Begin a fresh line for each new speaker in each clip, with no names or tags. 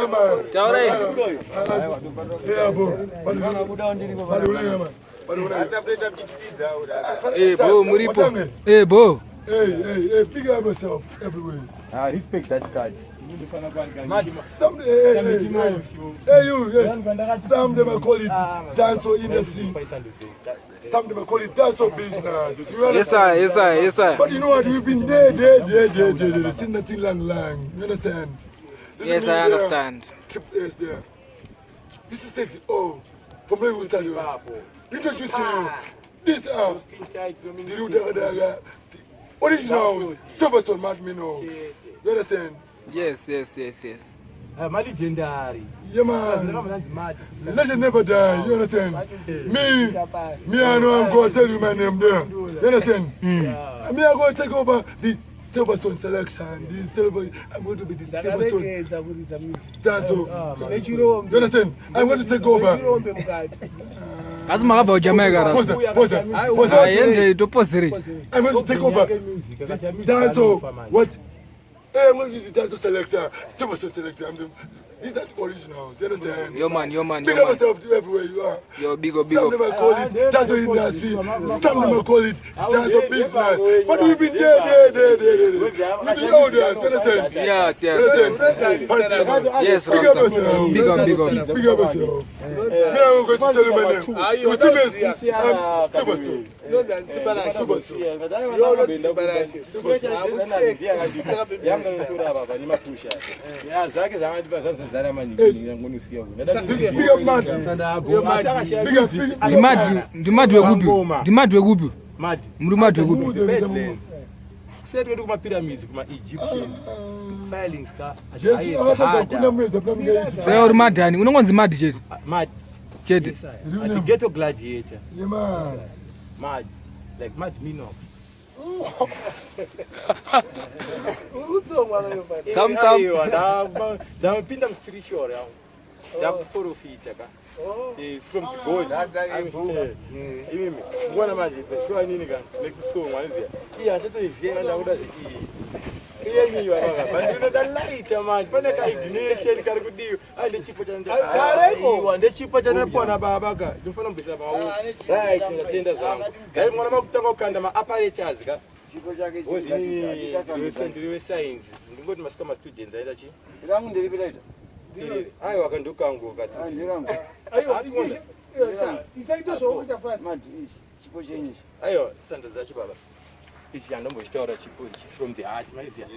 Yeah, man.
Taurai.
Yeah, bro.
Eh, bo muripo. Eh, bo.
Hey, hey, hey, big up yourself everywhere.
Ah, respect that card.
Some, hey, hey, hey, hey, you, hey. Some them call it dancehall industry. Some them call it dancehall business. You
Yes sir, yes sir, yes sir.
But you know what? We've been there, there, there, there, there, there. Seen nothing lang lang. You understand? This
Yes,
is me
I
there.
understand.
Triple S there. This is says it all. From where we started. Introduce to you. This the real Daga Daga, the originals, Silverstone Mad Minox. You understand?
Yes.
Malegendary.
Yeah, man. Legends never die. You understand? Me, I know I'm going to tell you my name there. You understand? Me, I'm going to take over the Silverstone selection. The silver, I'm going to be the Silverstone
Ndakaregedza kuridza music.
dancehall. You
Nechirombe.
understand? I'm going to take over.
Nechirombe mukati.
Asi makabva kuJamaica ra.
Pause, pause, pause.
Aende topozere.
I'm going to take over dancehall. What? Hey, I'm going to be the dancehall selector, Silverstone selector. I'm the, these are the originals. You understand?
Yo man, yo man,
Big
yo
up
man.
yourself to everywhere you are.
Yo big up, big
Some
up.
never call it dancehall industry. Some never call it dancehall business. But we've been there, there, there, there, there. With the elders, you understand?
Yes.
Understand?
Yes,
Big up
Rasta.
yourself.
Big up, big up.
Big up yourself. Now I'm going to tell you my name. You see me? I'm Silverstone.
Zvake zvakandipa zvazvazara maningi.
Big up, man. Big up, big up.
Ndimadi, ndimadi wekupi? Ndimadi wekupi?
Madi.
Muri madi wekupi?
Kuseri kwedu kumapyramids, kuma-Egyptian filings ka.
Jesu akatadza kuna mwedza kuna mungaiti.
Saka uri madhani, unongonzi madi chete.
Mad.
Chete.
The ghetto gladiator.
Yeah, man.
Mad. Like Mad Minox.
Tsam tsam.
Aiwa, ndapinda muspiritual yangu. Ndakuprofita ka. It's from the gods. Imimi, ngona manje peshiwa nini ka nekusongwa niziya. Iye achatoiziya ndakuda zveiyi. Iye baba, bandinoda light manje. Pane ka ignition kari kudiwa. Ai ndechipo
Kareko.
chanaiwa ndechipo chandapiwa nababa ka. Ndinofanira kubvisa maoko. Right, ndatenda zvangu. Dai mwana makutanga kukanda ma-apparatus ka. Wozi inini ndiri wesainzi. Ndingoti masvika ma-students aita chi?
Rangu ndiripi laita?
Iriri. Aiwa kandokangu katiti.
Ndirangu.
Itaita zvaurikuita fast.
Mad ichi chipo chenyu ichi.
Aiwa, sando dzacho baba. Ichi handombochitaura chipo ichi from the heart, maiziya.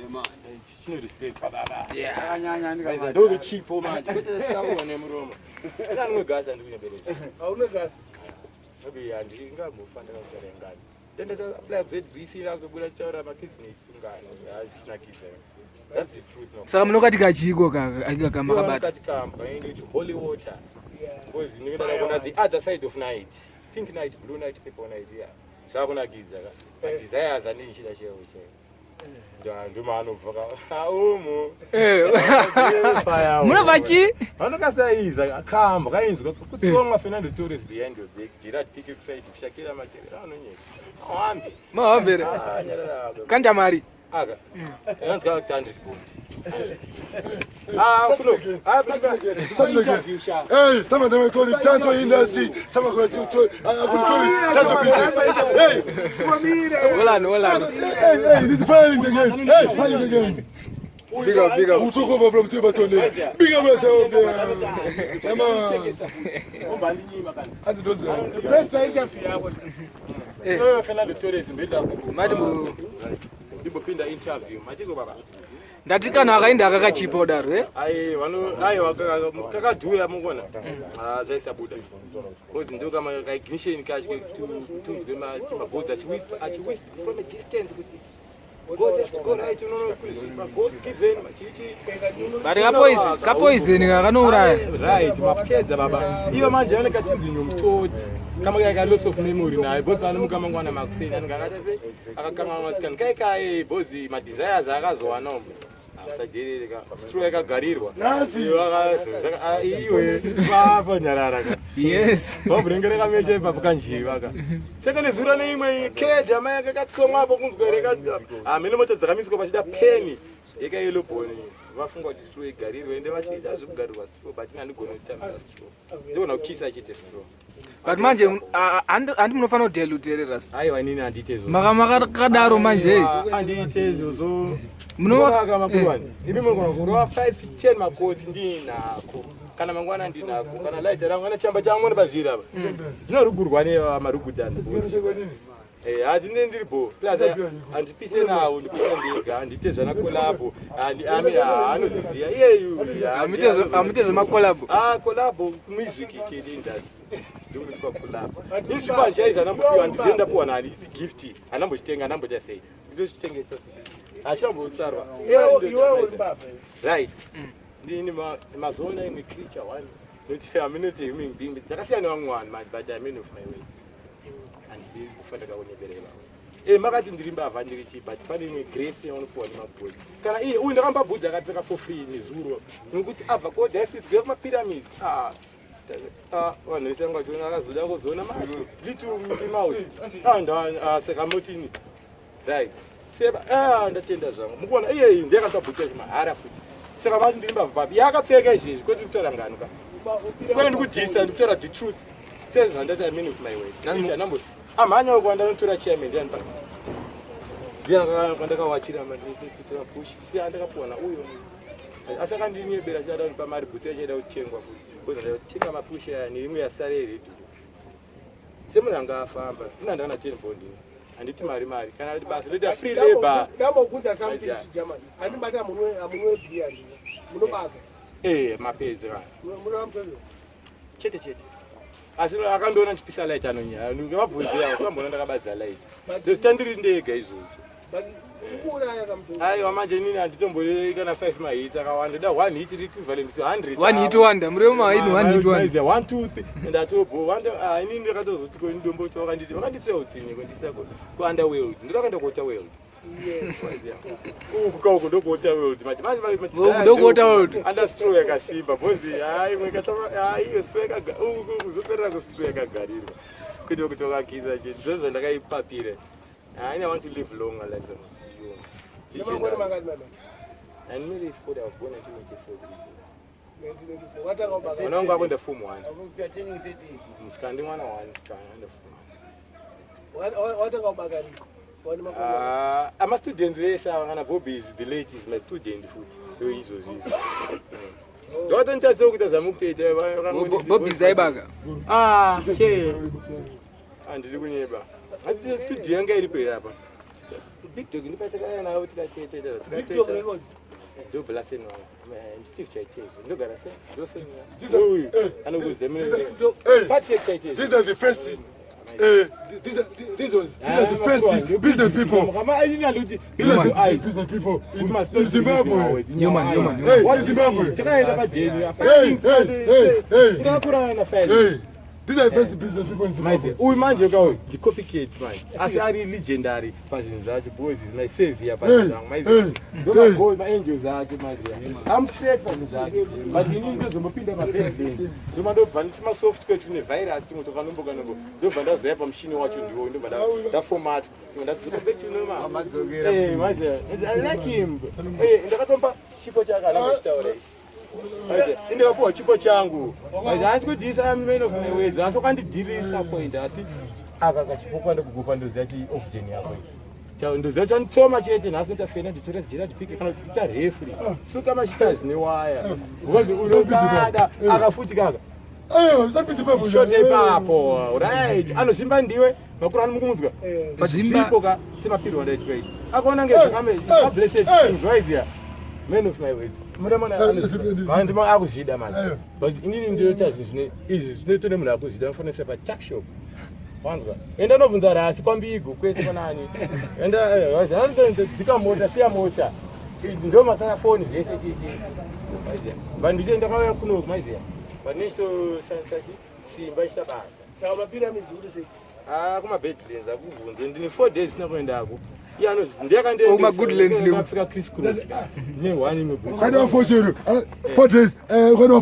Chino respect baba.
Chakanyanya
Maiziya
ndikamad.
ndo chipo manje. Kwete taura nemuromo. Ina rimwe gasi handikunyemberedza.
Hauna gasi.
Maybe handingambofa ndakakutaura ingani. Denda apply ZBC rakubuda taura makidney tsungano. Hazvinakidza. That's the truth. No.
Saka munokatika chiiko kaka kamakabata.
Kati kamba inoiti holy water. Because ndinoenda kuona the other side of night. Pink night, blue night, purple night, yeah. Zvakunakidza ka. Madesires anenge ndichida chaiwo chaiwo. Ndomaanobva ka. Umu.
Eh. Munobva chi?
Vanokasaiza kamba kainzwa kutsomwa Fernando Torres behind your back. Gerard Pique kuside kushakira matevera anonyeka. Awambi.
Mahambere.
Ah, nyarara.
Kanja mari.
Aka. Yanzwa kuti 100 bond. Ah, kuno. Ah, interview sha.
Hey, some of them call it dancehall industry. Some of them call it, I could call it dancehall business. Hey,
Holani, holani.
hey, hey, this is filings again. Hey, filings again.
Big up, big up.
Who took over from Silverstone there? Big up yourself there. Yeah, man.
Umbandinyima kana.
And don't say.
Pedza interview yako.
Eh.
Wewe Fernando Torres ndoida ku.
Mati mu
Ndimbopinda interview. Matiko baba.
ndati kana akaenda akakachipa kudaro eh?
Ai, vano aiwa kakadhura mukona. Ah, zvaisabuda. Because ndo kama ka ignition kacho kutunzwe magodzi achiwhisper achiwhisper from a distance kuti go left, go right, unoona kuri magod given machichi.
But kapoison, kapoison kanouraya.
Right, mapedza baba. Ivo manje vanenge katsinzinyo mutoti. Kama kai ka loss of memory nayo because panomuka mangwana makuseni anenge akaita sei akakanganwa kuti kani kai kai because madesires akazowana umu asajerere ka straw yakagarirwa.
Nhasi.
Iwe iwe vafa nyarara ka.
Yes.
Vabhurenge rekamecha ipapo kanjiva ka. Saka nezura neimwe kedha mai yakatsomwa apo kunzwa reka hamene mota dzakamiswa pachida peni yeka yellow bone. Vafunga kuti straw igarirwe ende vachiita zvekugarirwa straw, but ini handigoni kutambisa straw. Ndogona kukisa chete straw.
But manje handi munofanira kudhiluterera.
Aiwa, inini handiite izvozvo.
Makadaro manje.
Handiite izvozvo.
Munova-
Makuwani imi munogona kurova 5 10 makotsi ndinako, kana mangwana ndinako, kana lighter rangu, kana chamba changu pazviri apa zvinorugurwa nemarugudanzi. Hatine ndiri bo plus handipise nawo, ndipise ndega, handite zvana collabo. Anoziziya iyeyu.
Hamuite zvemacollabo.
Ah, collabo music chete industry ndikunoitwa collabo. Ini zvipo handichaizi, handambopiwa, handizivi ndapiwa nani. Its gift, handambochitenga, handamboita sei, ndizochitengesa, hachambotsarwa.
Iwewe uri mbavha.
Right, ndini mazoona imwe creature one, not I'm not a human being. Ndakasiyana nevamwe vanhu manje, but I'm man of my words. Handidi kufa ndakakunyeberera. Makati ndiri mbavha, ndiri chii, but pane imwe grace yaunopiwa nemabhodi. Kana iye uyu ndakamba bhudzi akapfeka for free nezuro nekuti abva kodifits kuya kumapyramids. Ah, ah, vanhu vese vanga vachiona, akazoda kuzoona little Mickey Mouse. Ah, saka motini right seba. Ah, ndatenda zvangu. Mukuona iyeyi ndiye akasabhuta chimahara futi. Saka vati ndiri mbavha papi yakapfeka izvezvi? Kwete kutaura ngano ka, kwete ndikudhisa, ndikutaura the truth sezvandati I mean with my words. Ichi handambo amhanya uko andanotora chairman ndiani pa ndiye kwandakawachira manditotora push si andakapuwa nauyo, asi akandinyebera chada kundipa mari. Bhutsu yachaida kutengwa futi because ndatenga mapush aya neimwe yasara yeredhiyo semunhu anga afamba. Ina ndaona 10 bond, handiti mari mari kana kuti basa ndoita free labor.
Ndambobvunza something.
Right,
Chigerman handibata, munwe bhiya ndina munobaka?
Mapedzi ka.
Munova mutoriro?
Chete chete, asi akandiona ndichipisa light anonya vabvunzira samboona ndakabadza light ndozita ndiri ndega izvozvo.
But ukuuraya kamutoriro.
Aiwa, manje inini handitombori kana 5 mahits akawanda, da one hit equivalent to 100.
One hit wonder mureva maini one hit wonder.
One two three ndatobo. Inini ndakatozoti ndomboti vakanditi vakanditira utsinye kuendisa kuunderworld, ndoda kuenda kuwater world uku kauku, ndokuwater world manje manje.
Ndokuwater world.
Under straw yakasimba bhozi hayi imwe katama hayi iyo straw yakaga uku kuzoperera kustraw yakagarirwa kuita kuti wakakiza chete ndizvo zvandakaipapira. I want to live long like
Nemakore mangani mama?
I'm nearly 40. I was born 1984.
1984 watanga kubaka?
Mwana wangu akuenda form 1.
We are turning 38.
Musikana ndi mwana 1, musikana aenda form 1.
Watanga kubaka riko wane makore mangani?
Ah, ama-students vese ava, kana Bobby is the late is my student futi yo izvozvi ndakatonitadzewo kuita zvamukutoita.
Bobby zaibaka.
Ah, ke handiri kunyeba. Studio yanga iripo here apa? Big Dog ndipatakaya navo tikachetoita.
Big Dog Records.
Ndoblaseni wangu Steve Chaitezo, ndogara se ndoseni anokuudza.
Hey,
Patrick Chaitezo.
these are the first. These ones, these are the first business people. These are the business people in Zimbabwe.
Newman, Newman.
Hey, in Zimbabwe.
Takaenda pajeni.
Hey, hey, hey, hey.
Ndakakurana na file.
Hey, these are the first business people in Zimbabwe.
Uyu manje ka uyu ndicopycat manje, asi ari legendary pazvinhu zvacho because is my savior pazvinhu
Hey,
zvangu.
hey,
Ndomagod maangels acho manje. I'm straight pazvinhu zvacho, but inini ndozombopinda pabedland, ndoma ndobva ndichimasoftware tune virus tumwe twakanombokanombo, ndobva ndazoya pamushini wacho, ndiwo ndobva ndaformat, ndadzoka back to normal.
Wamadzokera.
Manje I like him. Ndakatomba chipo chake anambochitaura ichi. Manje, indikapuwa chipo changu. Manje, handisi kudhisa, I'm man of my words, asi wakandidhirisa point, asi aka kachipo kwandikukupa ndoziva chi oxygen yako iyi. Ndoziva chanitsoma chete nhasi ndafena nditora Gerard Pique kana kuita referee suka machitazi newaya because unokada akafuti kaka.
Hey, some people.
Short ipapo, right, anozvimba ndiwe makuru anomukunzwa. But
Zvimba.
zvipo ka semapirwo andaitwa ichi akaona ngezvakablessed things waiziya man of my words. Muremona akuzvida manje, but inini ndinoita zvinhu zvine izvi zvinoitwa nemunhu akuzvida, anofanira kuisa patuckshop, wanzwa? Enda unobvunza rasi kwambigo kwese kwanani, enda dzika mota, siya mota, ndo masara foni zvese chichi maiziya. But ndiche ndakauya kunoku maiziya, but nechitoshandisa chi simba chita basa.
Saka mapyramids uri sei?
Ah, kumabedlands akubvunze, ndine 4 days sina kuendako. Iye anozi
Oh, kuma-Goodlands ndiko.
ndeyakandafika criss cross ne one imwe boots.
Kwenda foshoro. 4 days. Kwenda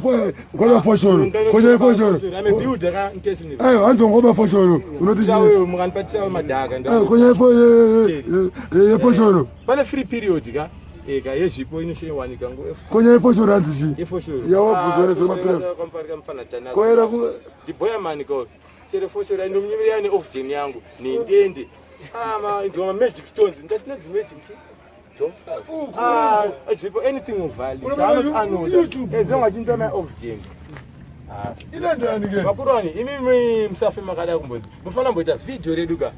kwenda foshoro. Kwenda foshoro.
I'm a builder ka ntesi.
Hanzi ngoba foshoro. Unoti
Tirawe mukandipatirawe madhaka.
Kwenye fo ye foshoro.
Pane free period ka. Eka yezvipo inoshewanika ngo
Konya ifoshoro hanzi chii?
Ifoshoro.
Yawabvunzwa nezvemapira.
Kamfarika mfana tana.
Koera ku
Ndiboya mani ko. Chere foshoro ndomunyemerera ne oxygen yangu. Nendende. Ah ma inzwa ma magic stones. Ndati nedzi magic chi. Ah, zvipo anything of value.
Unoona
Anoda.
YouTube.
Ezonga chinto my oxygen.
Ina ndani ke?
Vakurwani imimi musafe makada kumbodzi. Mufanira kumboita video redu ka.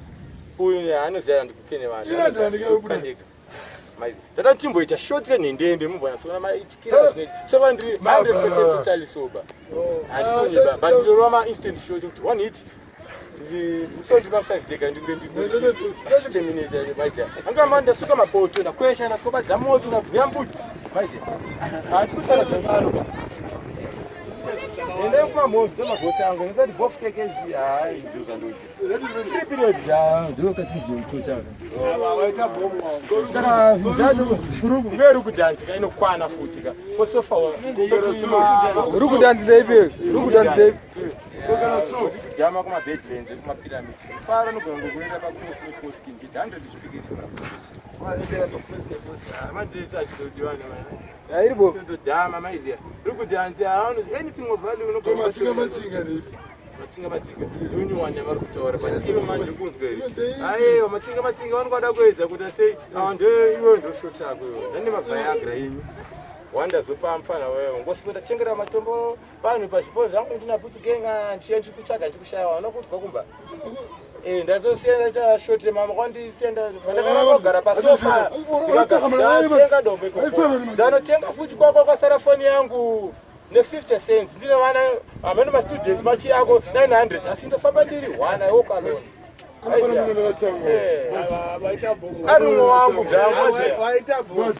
Uyu anoziva ndikukene vanhu.
Ina ndani ke ubuda?
Maizi. Tata timboita short renhendende mumbonyatsoona maitikira zvinoita. Sova ndiri 100% totally sober. Handisonyepa but ndorova ma instant shot kuti one hit. So ndima 5 dega ndinge ndikuterminate maizi. Angamba ndasuka mapoto ndakwesha ndasuka moto ndabvuya mbuti. Maizi. Handisi kutaura zvakaro. Endai kumamhozi ndomagosi angu ndisati bof kekeshi hayi ndizvo zvandoita. Free period ya ndokatizvototaka.
Waita bomu wangu.
Saka zvinhu zvacho veru kudhanzika inokwana futi ka kosofa.
Uri kudhanzi ndeipi? Uri kudhanzi ndeipi?
Kudhama kumabedlands kumapyramids fara nogona ngokuenda pacross neforeskin chete 100 chipiketi manje achizodiwa.
Hairipo.
Todhama maiziya uri kudhanzi anything of value.
Ko matsinga matsinga ndeipi?
Matsinga matsinga ndonyuwani yavari kutaura, but ivo manje kunzwa here? Aiwa, matsinga matsinga vanongada kuedza kuita sei? Awa ndo iwewe ndo shot rako iwe ndane maviagra inyu wandazopa mufana wewe ngosiko ndatengera matombo vanhu pazvipo zvangu ndina pusukenga ndichiya ndichikutsvaga ndichikushayiwa unokunzwa kumba. Ndazosiya ndaita shot remama kwandisiya ndakagara pasofa ndatenga dombo ikoko ndanotenga futi kwako kwasara foni yangu ne50 cents ndine vana hamene mastudents machi ako 900 asi ndofamba ndiri one. I walk alone.
Anofana munhu akatsamwa.
Waita bomu.
Ari umwe wangu zvangu.
Waita bomu.